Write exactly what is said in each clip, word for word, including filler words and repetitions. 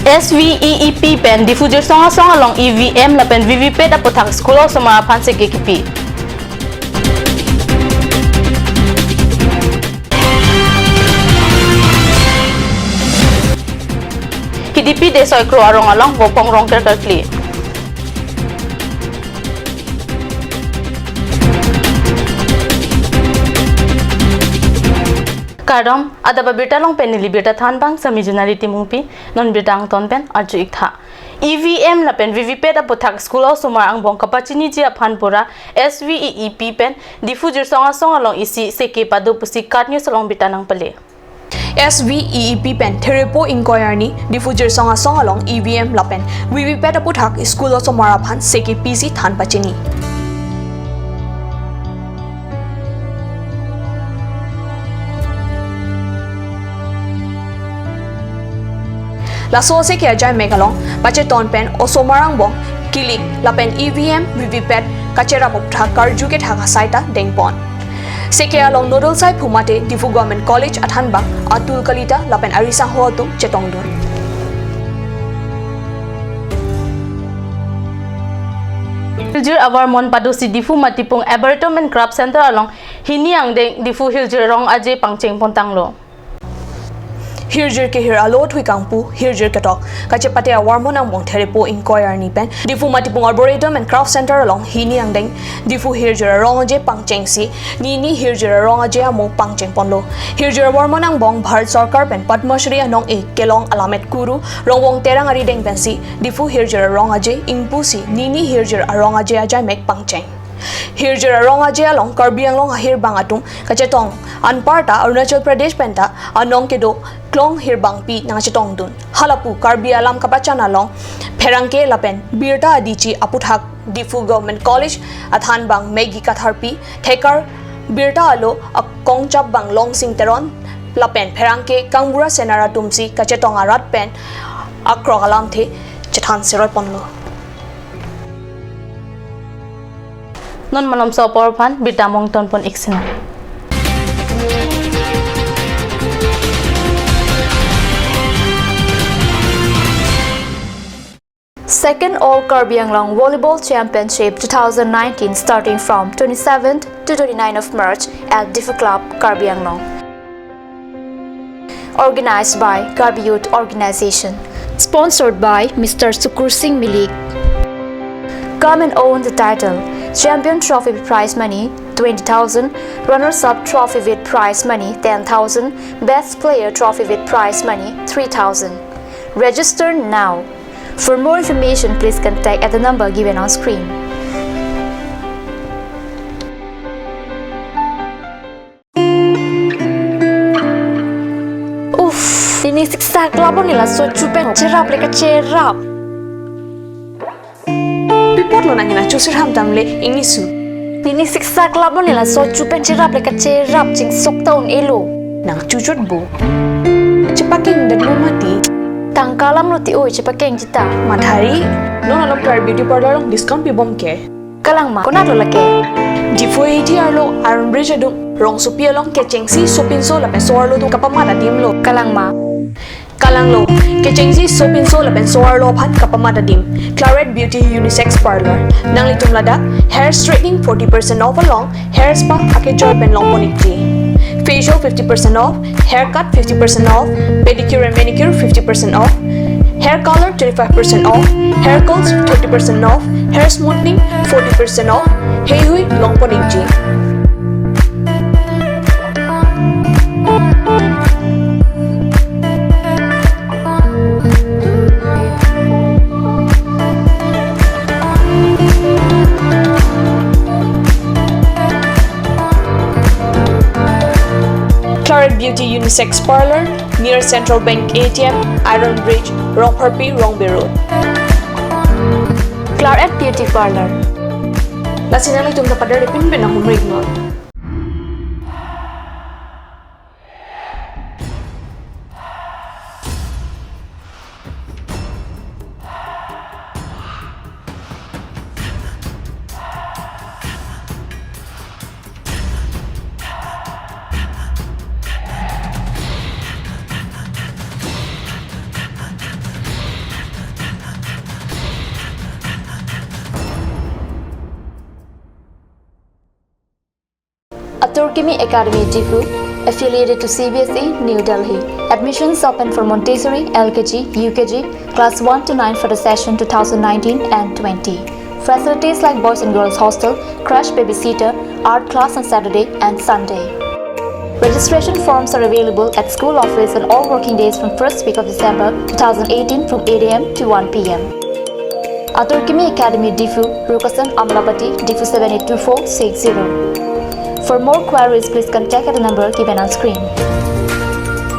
S V E E P pen Diphu Jirsong Asong along E V M lapen V V P A T aputhak school osomar aphan seke kipi. Hidipi de Soikro arong along vopong rong kerkerkli. Kardom, adap abirta along pen neli birta thanbang Sami Junali Timungpi, non birta angton pen arju iktha. E V M lapen V V P A T aputhak school osomar angbong kapachiniji aphan pura S V E E P pen Diphu Jirsong Asong along isi seke pado pusi KAT News along birta nangpale. S V E E P pen therepo ingkoi arni Diphu Jirsong Asong along E V M lapen V V P A T aputhak school osomar aphan seke pisi than pachini. Laso seke ajaimek along pacheton pen osomar angbong kilik lapen E V M V V P A T kacherap aputhak karju kethak asai ta dengpon. Seke along nodal saiphu mate Diphu Government College athanbang Atul Kalita lapen arisangho atum chetongdun. Hiljir avarmon padosi Diphu Matipung Arboretum and Craft Center along hini angdeng Diphu Hiljir Rong Aje pangcheng pontanglo. Hirjir kehir alo thui kangpu, hirjir ketok kachepate avarmon angbong therepo ingkoi arni pen Diphu Matipung Arboretum and Craft Center along hini angdeng Diphu Hirjir Rong Aje pangchengsi nini Hirjir Rong Aje amo pangcheng ponlo. Hirjir avarmon angbong Bharat Sarkar pen Padma Shri anong-e kelong Alamet Kuru Rongvong Terang arideng pensi Diphu Hirjir Rong Aje ingpusi nini Hirjir Rong Aje ajaimek pangcheng. Hirjir Rong Aje along Karbi Anglong ahirbang atum kachetong anparta Arunachal Pradesh penta anong kedo klong hirbangpi nangchetongdun. Halapu Karbi alam kapachan along pherangke lapen birta adichi aputhak Diphu Government College athanbang Maggie Katharpi, thekar birta alo akongchapbang Longsing Teron lapen pherangke Kangbura Senar atumsi kachetong arat pen akrok alamthe chethan seroi ponlo. Non malomso apor aphan birta mo angton pon ik sinang. Second All Karbi Anglong Volleyball Championship two thousand nineteen, starting from twenty-seventh to twenty-ninth of March at Diphu Club, Karbi Anglong. Organized by Karbi Youth Organization. Sponsored by Mister Sukur Singh Milik. Come and own the title. Champion trophy with prize money twenty thousand, runners-up trophy with prize money ten thousand, best player trophy with prize money three thousand. Register now. For more information, please contact at the number given on screen. Uff, pini siksak labo neli laso chu pen cherap le kacherap. Pi apotlo nang hena chusir ham tamle ingni su. Pini siksak labo neli laso chu pen cherap le kacherap, chingsok ta un-elo. Nang chuchot bo. Chepakeng det mo mati. Tangka alam lo ti oi chepakeng jita. Mathari, non along Clarette Beauty Parlour along discount pibom ke. Kalang ma, konat lo lake? Diphu A T arlo Iron Bridge adung rongsopi along kechengsi sopinso lapen so-arlo atum kapamat adim lo. Kalang ma? Kalang lo, kechengsi sopinso lapen so-arlo aphan kapamat adim. Clarette Beauty Unisex Parlour. Nanglitum ladak hair straightening forty percent off along hair spa akejoi pen longpon ikji. Facial fifty percent off, haircut fifty percent off, pedicure and manicure fifty percent off, hair color twenty-five percent off, hair curls thirty percent off, hair smoothing forty percent off, heihui longpon ikji. Clarette Beauty Unisex Parlour, near Central Bank A T M, Iron Bridge, Rongpharpi, Rongbe Road. Clarette Beauty Parlour. Lasi nanglitum ta pader de pinpin ahum rik non. Atur Kimi Academy Diphu, affiliated to C B S E, New Delhi. Admissions open for Montessori, L K G, U K G, class one to nine for the session two thousand nineteen and twenty. Facilities like boys and girls hostel, crash babysitter, art class on Saturday and Sunday. Registration forms are available at school office on all working days from first week of December two thousand eighteen from eight A M to one P M. Atur Kimi Academy Diphu, Rukasan Amlapati, Diphu seven eight two four six zero. For more queries, please contact at the number given on screen.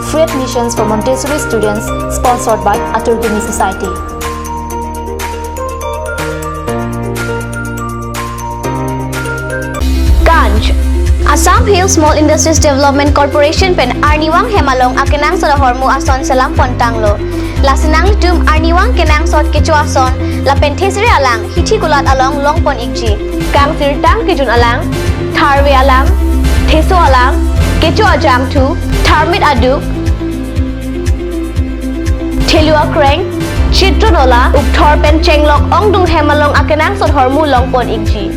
Free admissions for Montessori students, sponsored by Atur Kimi Society. Ganj. Assam Hill Small Industries Development Corporation pen arnivang hem along akenangsot ahormu ason selam pon tanglo. Lasi nanglitum arnivang kenangsot kecho ason lapen thesere alang hithi kulat along long pon ikji. Kangsirtang kejun alang, tharve alang, theso alang, kecho ajangthu, tharmit aduk, thelu akreng, chitron ola, ukthor pen chenglok ongdung hem along akenangsot ahormu long pon ikji.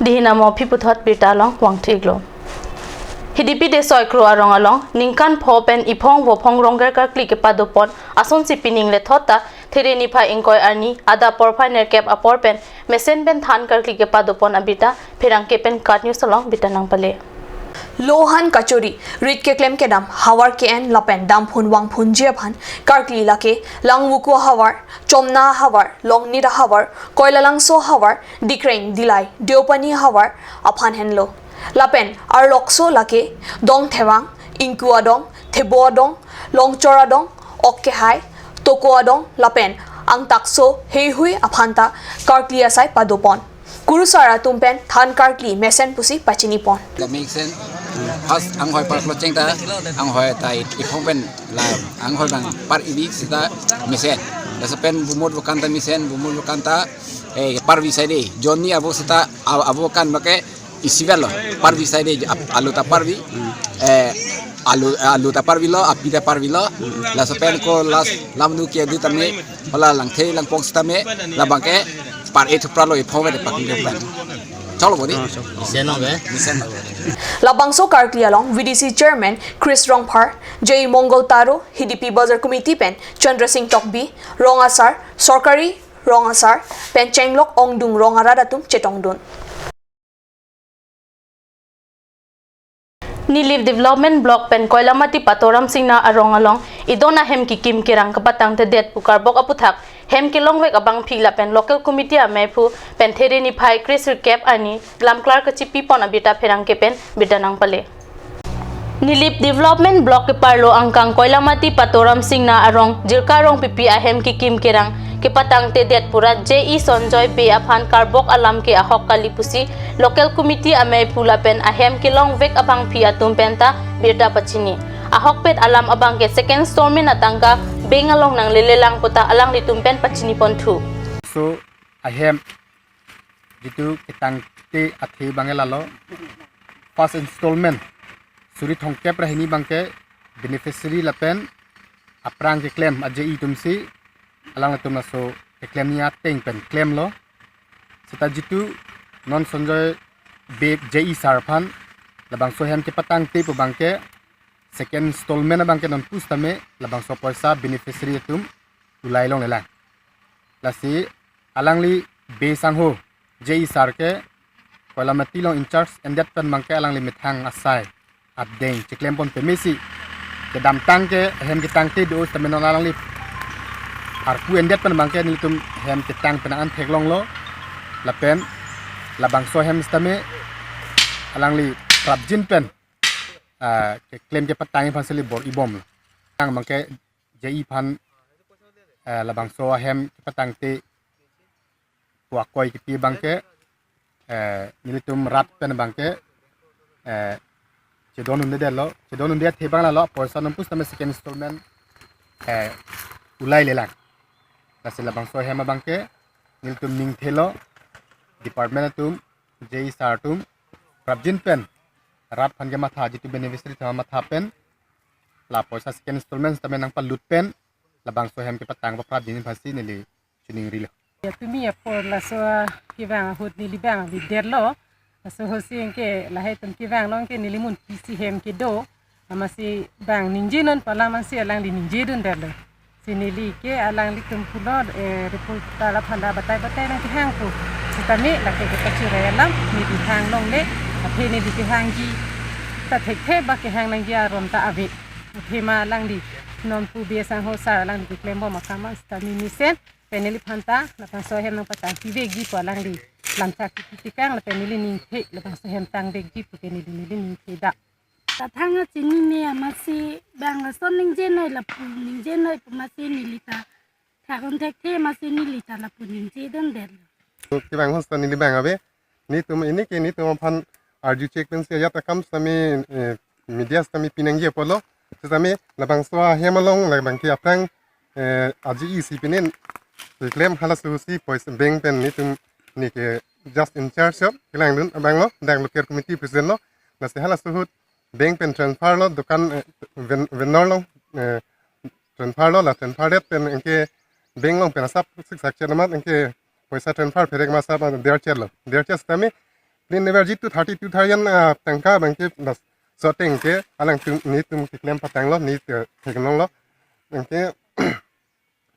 Dihina mo phiputhot birta along wangthu iklo. Hidipi Desoi Kro arong along ningkan pho pen iphong vophong rongker karkli kepado pon asonsi pining lethot ta There niphai ingkoi arni adap porphai nerkep apor pen mesen pen than karkli kepado pon abirta pherangke pen KAT News along birta nangpale. Lohan kachori, rit keklem kedam, havar ke-en lapen damphun vangphunji aphan karkli lake Langvoku ahavar, Chomna ahavar, Longnit ahavar, Koilalangso ahavar, Dikreng, Dillai, Deopani ahavar aphan henlo. Lapen arlokso lake Dongthevang, Ingku adong, Thebo adong, Longchor adong, Ok kehai, Toko adong lapen angtakso heihui aphan ta karkli asai pado pon. Kurusar atum pen than karkli mesen pusi pachini pon. Kami sen, pas anghoi parlo cheng ta, anghoi ta iphong pen la, anghoi bang par-ivi seta mesen. Laso pen bumut bukan ta mesen, bumut bukan ta, eh, parvi saide. Jonni avo seta, a-, avo kan make isivel lo, parvi saide, ap-, alu ta parvi, eh, alu, alu ta parvilo, api ta parvilo, laso pen ko last lamnu ke adu tame, hala Langthe Langpong sitame, labang ke par-e thu pralo iphong ve de pakin ke pen. Chalo bodi. Mesen lo be. Mesen lo. Labangso karkli along V D C Chairman Chris Rongphar, J I Mongol Taro, Hidipi Bazar Committee pen Chandra Singh Tokbi, rong asar, sorkari rong asar pen chenglok ongdung rong arat atum chetongdun. Nilip Development Block pen Koilamati Patoram Singna arong along idon ahem kekim kerang kepatangtedet pu karbok aputhak hem kelongvek abangphi lapen local committee amephu pen There niphai kresirkep arni lamklar kachipi pon abirta pherangke pen birta nangpale. Nilip Development Block keparlo angkang Koilamati Patoram Singna arong Jirka Rongpipi ahem kekim kerang kepatangtedet pu rat J I Sonjoy Bey aphan karbok alam ke ahok kali pusi local committee amephu lapen ahem kelongvek abangphi atum pen ta birta pachini. Ahokpet alam abang ke second installment atangka bank along nanglelelang puta alanglitum pen pachini ponthu. So, ahem jitu ketangte athe abang ke lalo first installment suri thomkep ra hini abang ke beneficiary lapen aphrang keklem a-J I atumsi alanglitum laso keklemji ateng pen klemlo. Seta jitu non Sonjoy Bey J I sir aphan labangso hem kepatangte pu abang ke second installment abang ke non pusitame labangso poisa beneficiary atum ulai longlelang. Lasi alangli Bey sangho J I sir ke Koilamati along in charge endet pen abang ke alangli methang asai adeng cheklem pon pemesi kedamtang ke hem ketangte do sitame non alangli arpu endet pen abang ke nelitum hem ketang pen an theklonglo lapen labangso hem sitame alangli prapjin pen, ah, keklem kepatang aphan seli bor-ibomlo. Tang abang ke J I aphan, eh, labangso ahem kepatangte pu akoi kipi abang ke, eh, nelitum rat pen abang ke, eh, chedondunde detlo, chedondunde athe abang lalo, poisa non pusitame second installment, eh, ulailelang. Lasi labangso ahem abang ke nelitum ning thelo, department atum, J I sir atum prapjin pen rat aphan kematha jitu beneficiary atum matha pen la poisa second installment sitame nangpalut pen labangso ahem kepatang paprap dini aphansi neli chiningrilo. Ya, tumi apor laso kevang ahut neli bang avedetlo. Laso ahutsi anke lahai atum kevang along ke neli mun pisi hem kedo. Amatsi bang ningjenon pu alam ansi alangli ningjedundetlo. Si neli ke alanglitum pulo, eh, reporter aphanta batai batai nangkehang pu. Sitame lake kepachirai alam neli hang longle, athe neli kehangji ta thekthe ba kehang nangji aron ta ave. Athema alangli non pu B S Sangho sir alangli keklembom akam an sitame mesen pen neliphanta labangso ahem nangpatangpivekji pu alangli lamchak kipi tikang lapen neli ningthe labangso ahem tangvekji pu ke neli neli ningthe dak. Tathang achinine amatsi bang lason ningjenoi lapu ningjenoi pu amatsi neli ta thakdun thekthe amatsi neli ta lapu ningjedundetlo. Kevang ahut sita neli bang ave. Netum ini ke netum aphan arju chek pensi ajat akam sitame, eh, media sitame pinangji apotlo. Sitame labangso ahem along labangke aphrang, eh, aji isi pinin keklem halaso ahutsi poisa bank pen netum ne ke just in charge of kelangdun abanglo, dak local committee president lo. Lasi halaso ahut bank pen transfer lo, dukan, eh, ven-, vendor lo, eh, transfer lo, la transfer det pen anke bank along pen asap siksak chet amat anke poisa transfer pherek ma asap, ah, der chet lo. Der chet sitame plin never ji two thirty two thousand, ah, tangka abangke bas so teng ke alangtum netum keklem patanglo, ne, eh, theklonglo. Anke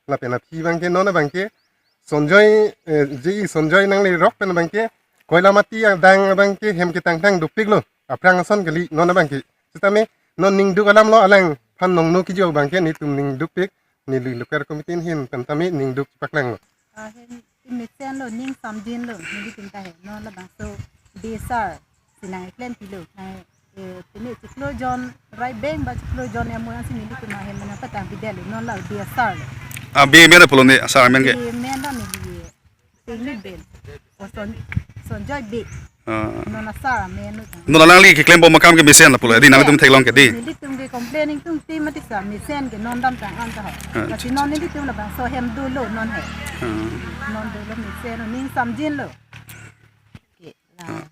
lapen aphi abangke non abangke Sonjoy, eh, J E Sonjoy nanglerok pen abangke Koilamati adang abangke hem ketangtang dopiklo. Aphrang ason kali non abangke. Sitame non ningduk alamlo, alangphan nongno kijo abangke netum ningdukpik, neli local committee ahin pen tame ningduk paklanglo. Ah, hem mesenlo, ning samjinlo, nelitum ta he, non labangso desar, si nangklempi lo, nang, eh, pini chiklo jon, rai bank ba chiklo jon M O ansi nelitum ahem nangpatangpidetlo, non la desar lo. Ah, B M N pulo ne, sar amen ke? B M N lo ne B. Singni Bey. O Son, Sonjoy Bey. Ah. Non asar amen lo. Non alangli keklempo makam ke mesen lapulo, di nangtum theklong ke di. Nelitum ke complain ingtungte mati sa mesen ke non damtang an ta ho. Ah, lasi non nelitum labangso ahem dolo non he. Ah. Non dolo mesen lo, ning samjinlo. Ke la. Ah.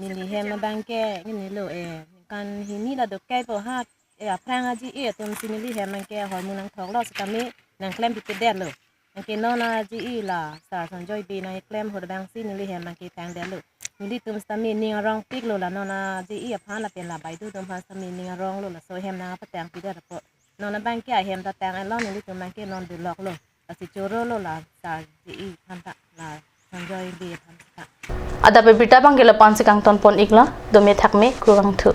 Neli hem abangke, neli lo, eh, ningkan hini la dokai po ha, eh, aphrang aji, eh, atumsi neli hem abangke ahormu nangthoklo sitame nangklempi pedetlo. Anke non aji la sar Sonjoy Bey nangklem ahut abangsi neli hem abangke tangdetlo. Nelitum sitame ning arongpiklo la non aji aphan lapen la baideu atum aphan sitame ning aronglo, laso ahem nangpatangpidet apot. Non abangke ahem ta tang along nelitum abangke non duloklo. Lasi chorolo la sar J E aphan ta, la Sonjoy Bey aphan ta. Adap abirta abangke lapu-ansi kangtonpon iklo, dome thakme, kurvangthu.